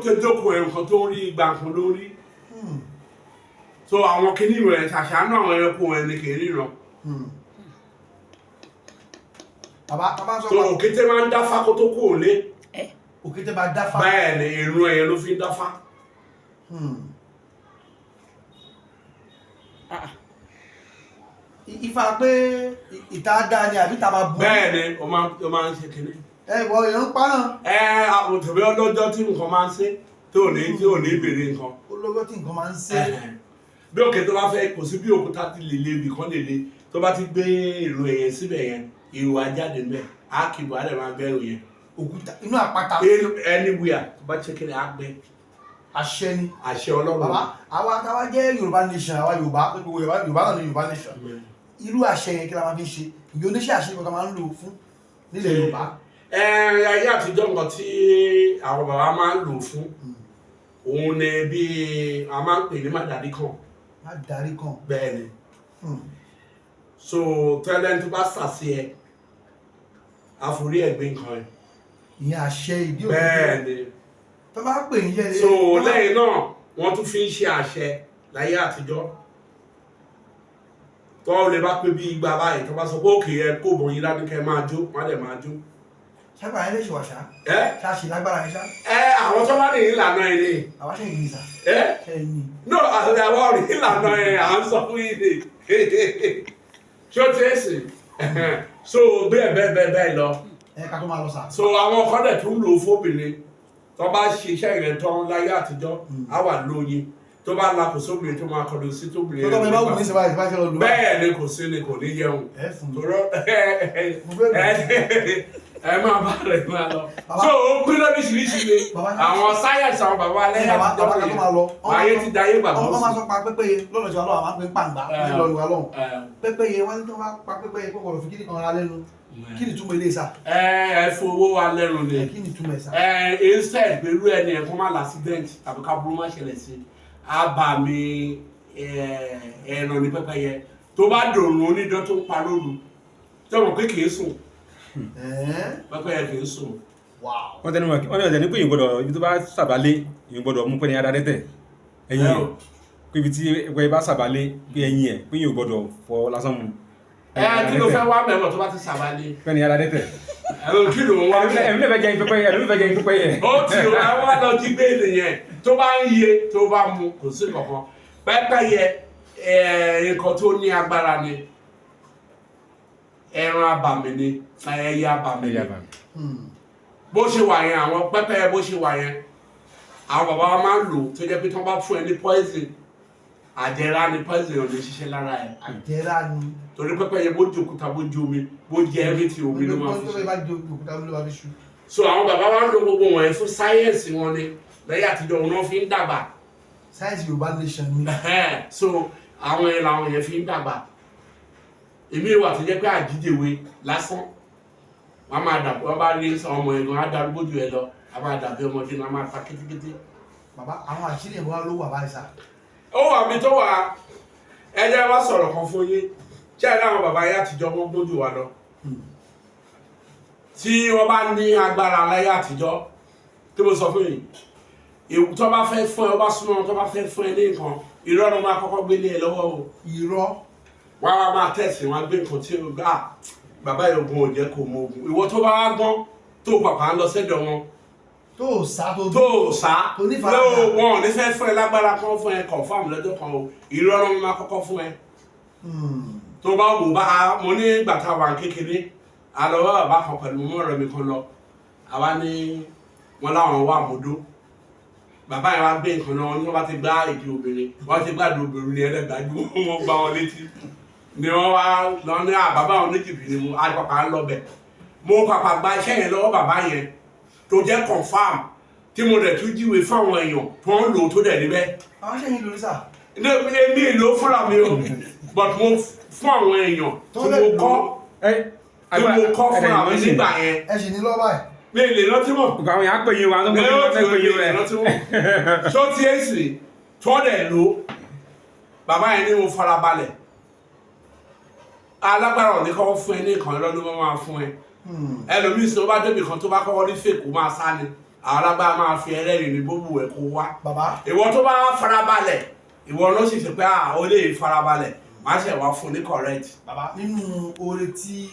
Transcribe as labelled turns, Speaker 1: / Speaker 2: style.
Speaker 1: Tó jókòó ẹ̀, nǹkan tó ń rí, igba nǹkan ló ń rí. So àwọn kinní rẹ̀ ṣàṣàánú, àwọn ẹranko ẹ̀ ni kì í ríran.
Speaker 2: Bàbá sọ
Speaker 1: So
Speaker 2: pé
Speaker 1: òkété máa ń dáfá kó tó kú òlé.
Speaker 2: Òkété máa dáfá?
Speaker 1: Bẹ́ẹ̀ ni, ìrun ẹ̀yẹ ló fi ń dáfá.
Speaker 2: Ifá pé ìta dáa ni àbí ìta máa bu?
Speaker 1: Bẹ́ẹ̀ ni, ó máa ń ṣe kinní.
Speaker 2: Ẹ ìwọ èèyàn ń pa náà.
Speaker 1: Ẹ àwọn tòbí ọlọ́jọ́ tí nǹkan máa ń ṣe tí ò ní béèrè nǹkan.
Speaker 2: Olówó tí nǹkan máa ń ṣe.
Speaker 1: Bí òkè tó bá fẹ́, kò sí bí òkúta ti lè le, ibì kan lè le, tó bá ti gbé èrò ẹ̀yẹn síbẹ̀ yẹn, èrò ajáde ńbẹ̀, á kìbọ̀, á dẹ̀ máa gbẹ́rù yẹn.
Speaker 2: Òkúta inú àpáta?
Speaker 1: Anywhere tó bá ṣe kíni, á gbẹ.
Speaker 2: Àṣẹ ni.
Speaker 1: Àṣẹ Ọlọ́run.
Speaker 2: Bàbá, àwa táwa jẹ́ Yorùbá nation, àwa Yorùbá, gbogbo Yorùbá, Yorùbá náà ní Yorùbá nation. Irú àṣẹ yẹn, kí la máa fi ṣe? Ìyẹn oníṣẹ́ àṣẹ kan máa ń lò fún nílẹ̀ Yorùbá?
Speaker 1: Ẹ ayé àtijọ́, nǹkan tí àwọn bàbá máa ń lò fún òun ni bí a máa ń pè ní màdàdí kan.
Speaker 2: Má darí kan.
Speaker 1: Bẹ́ẹ̀ ni. So tẹ́lẹ̀ tó bá sàsí ẹ, àforí ẹ̀ gbé nǹkan ẹ̀.
Speaker 2: Ìyẹn àṣẹ ìdí òkúta?
Speaker 1: Bẹ́ẹ̀ ni.
Speaker 2: Tó bá pè ní yẹn?
Speaker 1: So lẹ́yìn náà, wọ́n tún fi ń ṣe àṣẹ láyé àtijọ́. Tó lè bá pé bí 200 báyìí, tó bá sọ pé òkè ẹ kó bọ̀ yín dání, kẹ́ máa jó, wọ́n á dẹ̀ máa jó.
Speaker 2: Ṣágbà yẹn lè ṣe wàṣà?
Speaker 1: Ẹ.
Speaker 2: Ṣáṣì lágbára yẹn ṣá?
Speaker 1: Ẹ àwọn tó bá ní ìlànà ẹ ni.
Speaker 2: Àwa ṣe yìí sà?
Speaker 1: Ẹ.
Speaker 2: Ṣe ní?
Speaker 1: No, àwọn ọ̀rẹ́ ìlànà ẹ à ń sọ fún yín ni. Ṣé o ti ẹ sìn? So bẹ́ẹ̀ bẹ́ẹ̀ bẹ́ẹ̀ bẹ́ẹ̀ lọ.
Speaker 2: Ẹ ká tó máa lọ sà.
Speaker 1: So àwọn kan dẹ̀ tún lò ó fóbìnrin tó bá ṣiṣẹ́ ìrẹ̀ tán láyé àtijọ́, á wà lóyin, tó bá la, kò sóbìnrin tó máa kọlu sí tóbìnrin.
Speaker 2: Tó tọ́ mi bá wù ní sèbáyé bá ṣe lọ lò.
Speaker 1: Bẹ́ẹ̀ ni, kò sí ni kò ní yẹun.
Speaker 2: Ẹ fún mi.
Speaker 1: Tòrọ
Speaker 2: Mo fẹ́ lò.
Speaker 1: ẹ máa bá rẹ̀ máa lọ.
Speaker 2: Bàbá-
Speaker 1: So ó pín lóríṣiríṣi ni. Àwọn sáyẹ̀nsì àwọn bàbá alẹ́
Speaker 2: Bàbá, bàbá, ká tó máa lọ.
Speaker 1: Ayé ti dayé gbàgbọ́.
Speaker 2: Wọ́n máa sọ pa pẹ́pẹ́yẹ lọ́nà tí wọ́n lọ́wọ́, àwọn máa ń pè ń pàǹgbá nílò ìwà lọ́hùn. Pẹ́pẹ́yẹ, wọ́n ní tí wọ́n bá pa pẹ́pẹ́yẹ, kó gbọ́dọ̀ fi kíni kan ra lẹ́nu. Kí ni túmọ̀ ilé sà?
Speaker 1: Ẹ ẹ fowó wa lẹ́nu ni.
Speaker 2: Ẹ kí ni túmọ̀ ẹ̀ sà?
Speaker 1: Ẹ instead pẹ̀lú ẹni ẹ̀kọ́ má l'accident tàbí ká burú má ṣẹlẹ̀ sí abàmì ẹran ní pẹ́pẹ́yẹ tó bá dòrùn onídán tó ń pa lóru, tó mọ̀ pé kì í sùn. Pẹ́pẹ́yẹ kì í sùn.
Speaker 3: Wọ́n tẹnu mọ́, wọ́n ní ọ̀tẹ̀ ní pé èyàn gbọ́dọ̀, ibi tó bá sàbálé, èyàn gbọ́dọ̀ mú pé ní ara dẹ́tẹ̀ ẹ̀yìn ẹ̀, pé ibi tí ẹgbẹ́ bá sàbálé pé ẹ̀yìn ẹ̀, pé èyàn gbọ́dọ̀ fọ lásán mu.
Speaker 1: Ẹ kí ló fẹ́ wá mẹ́mọ̀ tó bá ti sàbálé?
Speaker 3: Pé ní ara dẹ́tẹ̀.
Speaker 1: Ẹ̀rọ kí ló ń wá mẹ́?
Speaker 3: Ẹ̀mí lè fẹ́ jẹ pẹ́pẹ́yẹ, ẹ̀mí lè fẹ́ jẹ pẹ́pẹ́yẹ.
Speaker 1: Ó ti wá lọ jí gbé nìyẹn. Tó bá ń yé, tó bá mu, kò sí kankan. Pẹ́pẹ́yẹ ẹ̀, nǹkan tó ní agbára ni, ẹran abàmì ni, ẹyẹ abàmì ni. Bó ṣe wà yẹn, àwọn pẹ́pẹ́yẹ bó ṣe wà yẹn, àwọn bàbá wa máa ń lò tó jẹ́ pé tí wọ́n bá fún ẹ ní poison, àjẹrà ni, poison ò lè ṣiṣẹ́ lára ẹ̀.
Speaker 2: Àjẹrà ni.
Speaker 1: Torí pẹ́pẹ́yẹ, bó jẹ òkúta, bó jẹ omi, bó jẹ everything, omi ló máa fi
Speaker 2: tó
Speaker 1: ṣe.
Speaker 2: bá jẹ òkúta ló máa fi ṣu.
Speaker 1: So àwọn bàbá wa ń lo gbogbo wọn fún sáyẹ́ǹsì wọn ni lẹ́yìn àtijọ́, wọn náà fi ń dàgbà.
Speaker 2: Sáyẹ́nsì Yorùbá nation ni.
Speaker 1: Ẹ̀hẹ́n. So àwọn yẹn làwọn yẹn fi ń dàgbà. Èmi wà tó jẹ́ pé àjíjèwe lásán, wọ́n máa dàbí wọ́n bá rí ọmọ ẹ̀gbọ́n á darúgbó jù ẹ lọ, a máa dàbí ọmọdé ní, a máa ta kétékété.
Speaker 2: Bàbá, àwọn àṣírí ẹ̀ wá ló wà báyìí sà?
Speaker 1: Ó wà mí tó wà. Ẹ jẹ́ wá sọ̀rọ̀ kan fún yín. Ṣé ẹ láwọn bàbá yẹn àtijọ́, wọ́n gbójú wa lọ. Tí wọ́n bá ní agbára láyé àtijọ́ tí mo sọ fún yìí, èwù tó bá fẹ́ fún ẹ, ó bá súnmọ́ wọn, tó bá fẹ́ fún ẹ ní nǹkan, irọ́ ló máa kọ́kọ́ gbélé ẹ lọ́wọ́ o.
Speaker 2: Irọ́?
Speaker 1: Wọ́n á máa tẹ̀sí, wọn á gbé nǹkan tí ó gbà. Bàbá yìí, ogun ò jẹ́ kó mọ ogun. Ìwọ tó bá wá gbọ́n, tó pàpà ń lọ sẹ́dọ̀ wọn,
Speaker 2: tó o sá tó
Speaker 1: tó o sá
Speaker 2: tó ní faradà.
Speaker 1: ló wọn ò ní fẹ́ fún ẹ lágbára kan fún ẹ confirm lọ́jọ́ kan o. Irọ́ ló máa kọ́kọ́ fún ẹ. Tó bá wò bá mo ní gbàtà wà kékeré, a lọ bá bàbá kan pẹ̀lú mọ́ ọ̀rẹ́ mi kan lọ. Àwa ní wọn láwọn wà mọ́dó. Bàbá yẹn wá gbé nǹkan náà ní wọ́n bá ti gbá ìdí obìnrin, wọ́n ti gbádùn obìnrin ní ẹlẹ́gbàájú, wọ́n gbá wọn létí ni wọ́n wá lọ ní bàbá wọn ní jìbìtì ni. Mo àpapà ń lọ bẹ̀, mo pàpà gba iṣẹ́ yẹn lọ́wọ́ bàbá yẹn tó jẹ́ confirm, tí mo dẹ̀ tún jíwèé fáwọn èèyàn tó ń lò tó dẹ̀ níbẹ̀.
Speaker 2: Àwọn sẹ́yìn lórí sà?
Speaker 1: Ní èmi ìlò fúnra mi o, but mo fún àwọn èèyàn
Speaker 2: Tó
Speaker 1: tí
Speaker 2: lè
Speaker 1: mo
Speaker 2: lò.
Speaker 1: kọ́, tí mo kọ́ fúnra mi nígbà yẹn.
Speaker 2: Ẹ sì ní lọ́wọ́ báyìí?
Speaker 1: Mi lè rántí mọ̀.
Speaker 3: Àwọn èèyàn á pè yín wa tó ń
Speaker 1: ní
Speaker 3: pè
Speaker 1: ó
Speaker 3: yín
Speaker 1: ti
Speaker 3: wá fẹ́ pè
Speaker 1: mi
Speaker 3: yín
Speaker 1: lè
Speaker 3: rẹ̀.
Speaker 1: rántí mọ̀. Ṣó tí ẹ sì tó dẹ̀ lò, bàbá yẹn ní mo farabalẹ̀. Alágbára ò ní kọ́kọ́ fún ẹ ní ìkànnì lọ́dún, máa fún ẹ. Ẹlòmíì sọ bá débi kan, tó bá kọ́kọ́ rí fake, ó máa sá ni. Àwọn alágbára máa fi ẹlẹ́rìí ní gbogbo ẹ̀ kó wá.
Speaker 2: Bàbá.
Speaker 1: Ìwọ tó bá farabalẹ̀, ìwọ ló sì ṣe pé à ó lè farabalẹ̀, má ṣe wá fún ní correct.
Speaker 2: Bàbá, nínú oore tí